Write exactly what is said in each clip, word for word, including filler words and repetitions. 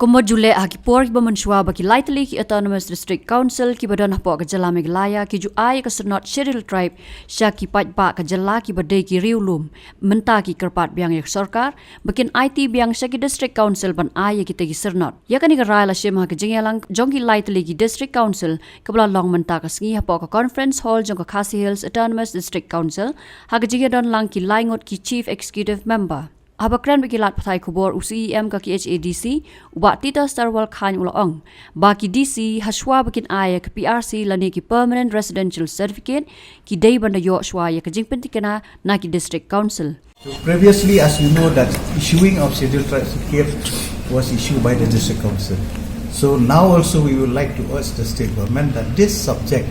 Kumba ju leh ha ki por kiba mynshuwa ba ki lai tylli ki Autonomous District Council kiba don hapoh ka jylla Meghalaya ki ju ai ïa ka syrnod Scheduled Tribe sha ki paidbah ka jylla kiba dei ki riewlum, mynta ki kyrpad biang ïa ka sorkar ba kin aiti biang sha ki District Council ban ai ïa kita ki syrnod. Ïa kane ka rai la shim ha ka jingïalang jong ki lai tylli ki District Council kaba la long mynta ka sngi hapoh ka Conference Hall jong ka Khasi Hills Autonomous District Council, ha ka jingïadon lang ki lai ngut ki Chief Executive Member. Haba kren bad ki lad pathai khubor u C E M ka K H A D C, u Bah Titosstarwell Chyne u la ong ba ki D C hashwa ba kin ai ïa ka P R C lane ki Permanent Residential Certificate, ki dei ban da ïoh shwa ïa ka jingpyntikna na ki District Council. So previously, as you know, that issuing of Scheduled Tribe certificate was issued by the District Council. So now also we would like to urge the state government that this subject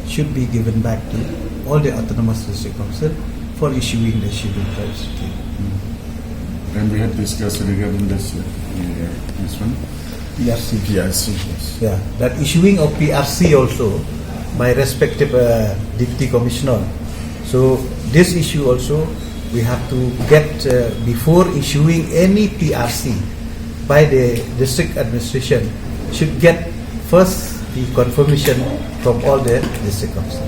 should be given back to all the Autonomous District Council for issuing the Scheduled Tribe certificate. And we had discussed regarding this, uh, this one. P R C. P R C, yes. Yeah, that issuing of P R C also by respective uh, deputy commissioner. So this issue also we have to get uh, before issuing any P R C by the district administration should get first the confirmation from all the district council.